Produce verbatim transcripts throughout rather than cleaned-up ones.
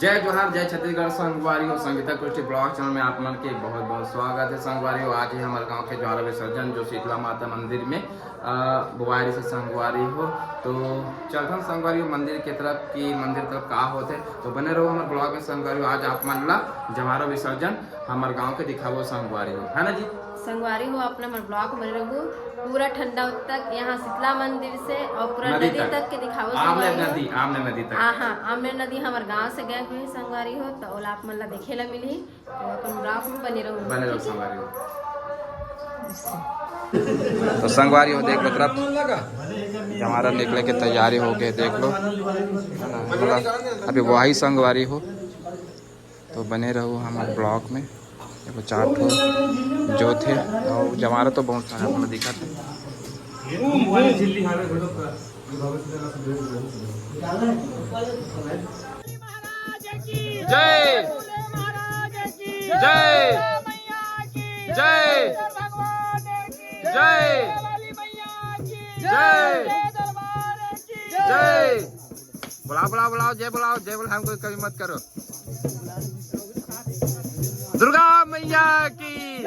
जय जोहार, जय छत्तीसगढ़ संगवारी हो। संगीता कुष्टी ब्लॉग चैनल में आप मन के बहुत बहुत स्वागत है संगवारी हो। आज ही हमारे गांव के ज्वाला विसर्जन जो शीतला माता मंदिर में, अ, बोआरी से संगवारी हो। तो चलथन संगवारी हो मंदिर के तरफ कि मंदिर तरफ का होथे। तो बने रहो हमारे ब्लॉग में संगवारी हो। आज आप मन ला ज्वाला विसर्जन हमारे गांव के दिखाबो संगवारी हो, है ना जी? संगवारी हो, अपना हमर ब्लॉग बने रहू। पूरा ठंडा तक यहाँ शीतला मंदिर से और पूरा नदी नदी तक। तक के दिखाओ आमले संगवारी हो। नदी, आमले नदी तक। हाँ, हाँ, आमले नदी हमर गांव से गए हुए संगवारी हो, तो ओला आप मन ला देखे ला मिलही। तो अपन ब्लॉग में बने रहू। बने रहो संगवारी हो। तो संगवारी हो, देख लो तरफ हमारा निकले के तैयारी हो गए, देख लो, है ना? मतलब अभी वही संगवारी हो। तो बने रहू हमर ब्लॉग में। देखो चार ठो जोत हे और जवारा तो बहुत सारा आप मन दिखत है। जय। जय। जय। जय। जय। बुलाओ, बुलाओ, बुलाओ, जय बुलाओ, जय बुलाओ, हमको कभी मत करो। दुर्गा मैया की,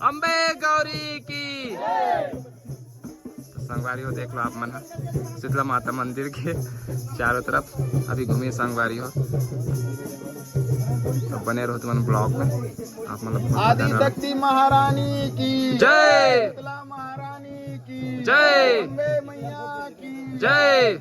अम्बे गौरी की। तो संगवारी हो, देख लो आप मन ह शीतला माता मंदिर के चारों तरफ अभी घूमी संगवारी हो। तो बने रहो तुमन ब्लॉग में, आप मन ला बहुत आदि धन्यवाद। शक्ति महारानी की जय। शीतला महारानी की जय। अम्बे मैया की जय।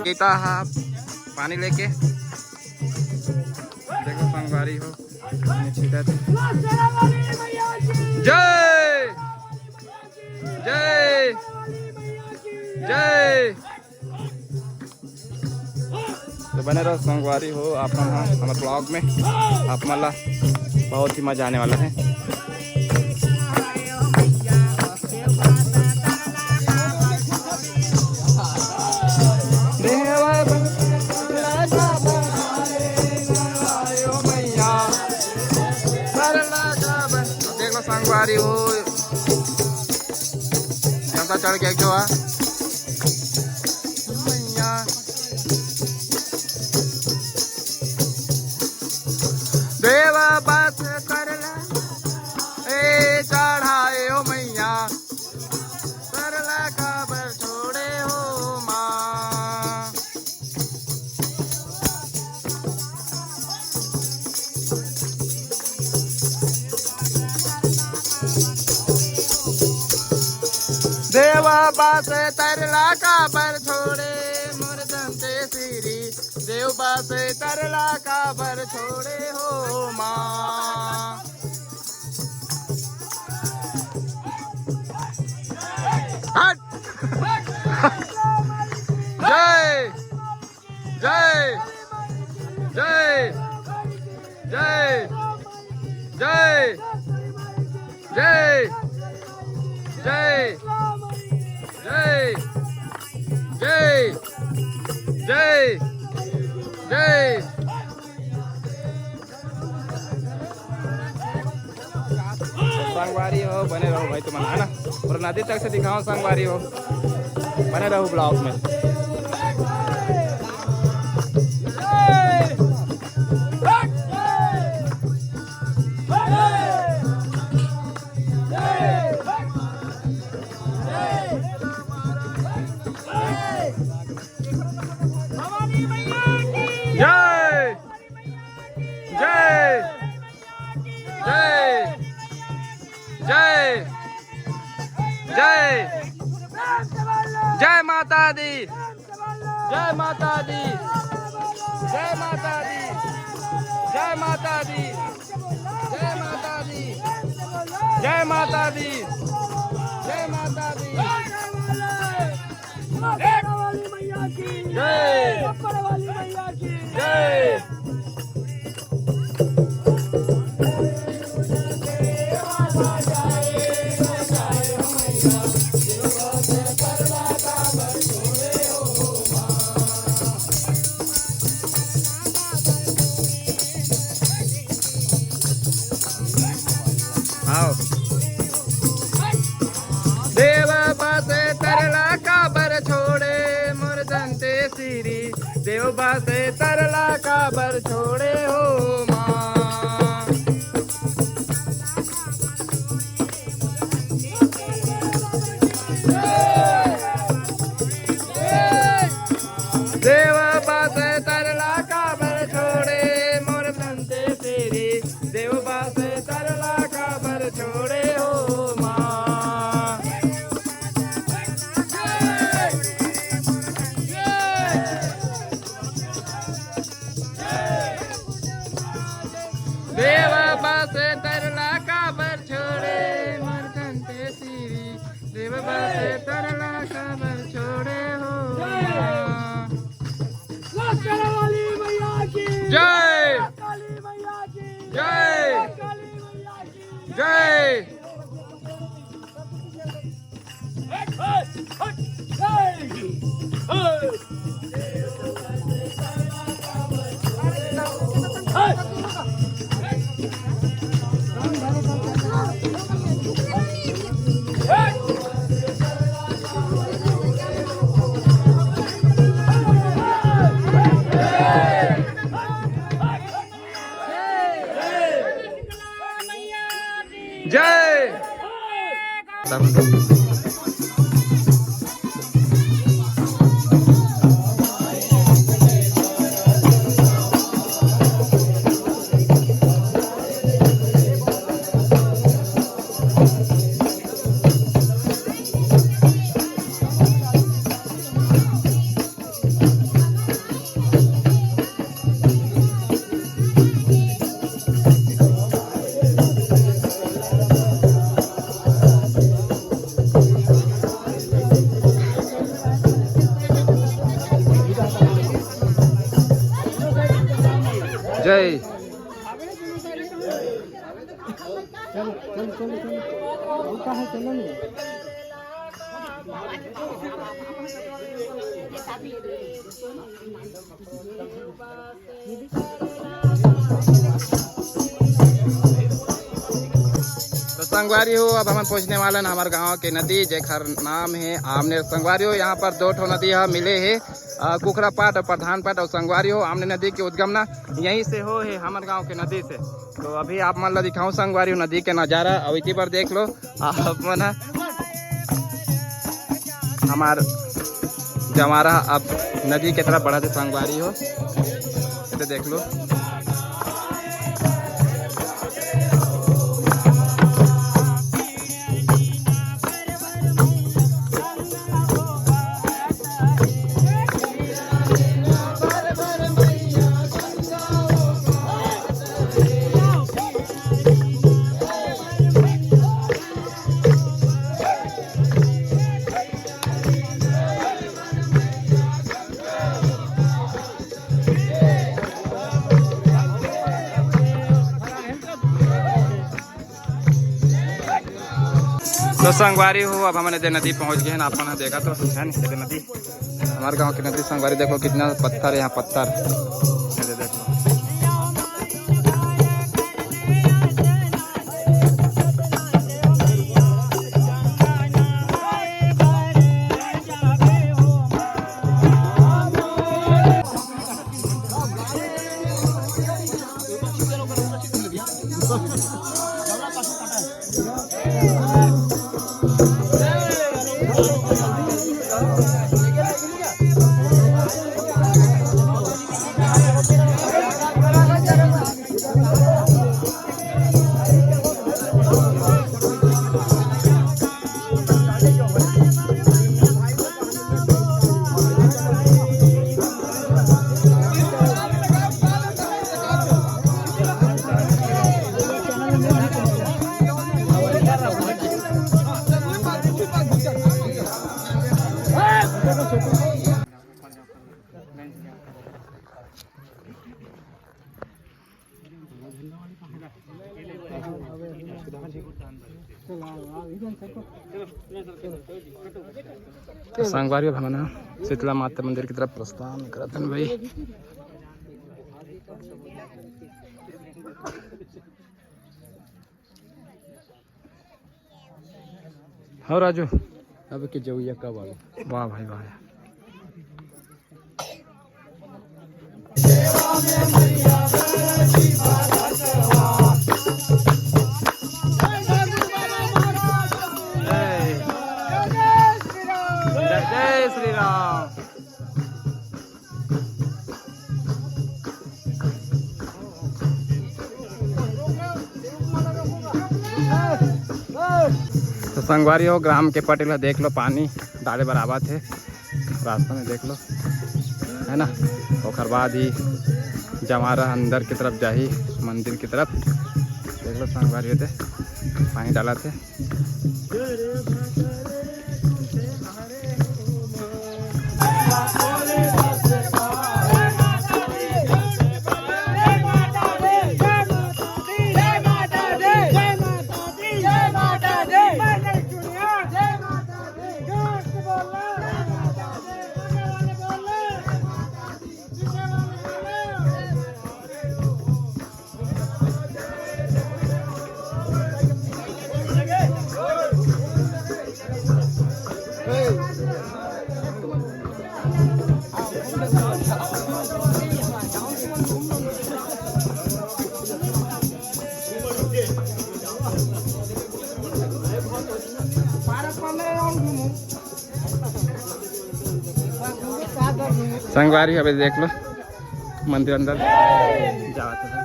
गीता हा पानी लेके। देखो संगवारी हो, पानी छिटत। जय जय जय। तो बने रहो संगवारी हो, आप मन ह हमर ब्लॉग में, आप मन ला बहुत ही मजा आने वाला है। देख लो संगवारी हो, जनता चढ़ के एक ठो आ। मैया। देवा बात करला, ए चढ़ाए ओ मैया, करला काबर छोड़े हो माँ। देवा बास तरला काबर छोड़े मोर दंते श्री, देव बास तरला काबर छोड़े हो माँ। हट। जय जय जय जय जय जय। संगवारी हो, बने रहो भाई तुमन, है ना? पूरा नदी तक से दिखाओ संगवारी हो, बने रहो ब्लॉग में। जय जय जय जय जय जय माता दी। जय माता दी। जय माता दी। जय माता दी। जय माता दी। जय माता दी। जय माता दी। वाली मैया की जय। ऊपर वाली मैया की जय। आओ। देव बस तरला काबर छोड़े मोर दंते श्री, देव बस तरला काबर छोड़े हो माँ। देव बस तरला काबर छोड़े मोर दंते श्री, देव बस तरला काबर छोड़े हो माँ। देव बस तरला काबर छोड़े मोर दंते श्री, देव बस तरला काबर छोड़े हो माँ। लक्ष्मण वाली मैया की जय। काली मैया की जय। काली मैया की जय। जय। जय। चलो, चलो, चलो, चलो। और कहाँ चलो नहीं? तो संगवारी हो, अब हमन पहुँचने वाला ना हमर गांव के नदी, जेकर नाम है आमनेर। संगवारी हो, यहाँ पर दो ठो नदी ह मिले हे, अ, कुखरा पाट और प्रधान पाट। और संगवारी हो, आमनेर नदी के उद्गम ना यहीं से हो है, हमर गांव के नदी से। तो अभी आप मन ला दिखाऊं संगवारी हो नदी के नजारा। और इति बार देख लो आप मन ह, हमार जवारा अब नदी के तरफ बढ़त हे संगवारी हो, तो देख लो। तो संगवारी हो, अब हमन एदे नदी पहुंच गए हैं। आप मन देखा तो है नहीं, एदे नदी, हमारे गांव की नदी। संगवारी देखो कितना पत्थर है यहाँ, पत्थर। एदे देखो। तो संगवारी, अब हमन ह शीतला माता मंदिर की तरफ प्रस्थान करत हन भाई। हो राजू, अब के जौया कब आवे? वाह भाई वाह। जय जय श्री राम। तो संगवारी हो, ग्राम के पटेल ह देख लो, पानी डाले बर आवत हे रास्ता में, देख लो, है ना। ओकर बाद ही जवारा अंदर की तरफ जाही, मंदिर की तरफ। देख लो संगवारी हो, ते पानी डालत हे। संगवारी, अभी देख लो मंदिर अंदर जावत हे।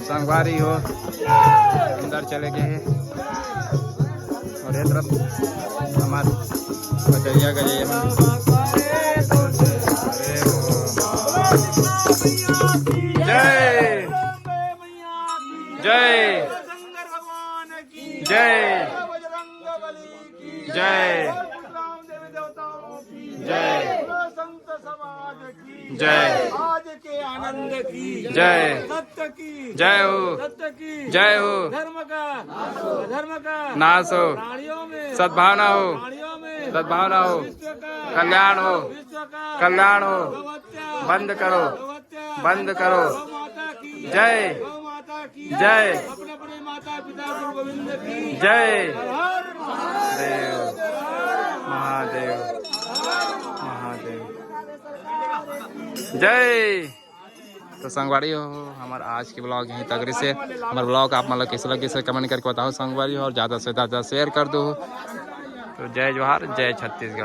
संगवारी हो, अंदर चले गए हैं और ये तरफ हमार बजरिया गजरिया मन। जय जय जय। जय। जय। संत समाज की जय। आज के आनंद की जय। सत्य की जय हो। सत्य की जय हो। धर्म का, धर्म का नाश हो। प्राणियों में सद्भावना हो। प्राणियों में सद्भावना हो। विश्व का कल्याण हो। विश्व का कल्याण हो। गौहत्या बंद करो। गौहत्या बंद करो। गौ माता की जय। गौ माता की जय। अपने अपने माता पिता गुरु गोविंद की जय। हर हर देव। महादेव। महादेव। जय। तो संगवारी हो, हमार आज के ब्लॉग यहीं तक रहिसे। हमार ब्लॉग आप मन ला कैसे लगिस, कमेंट करके बताओ संगवारी हो, और ज़्यादा से ज़्यादा शेयर कर दो। तो जय जोहार, जय छत्तीसगढ़।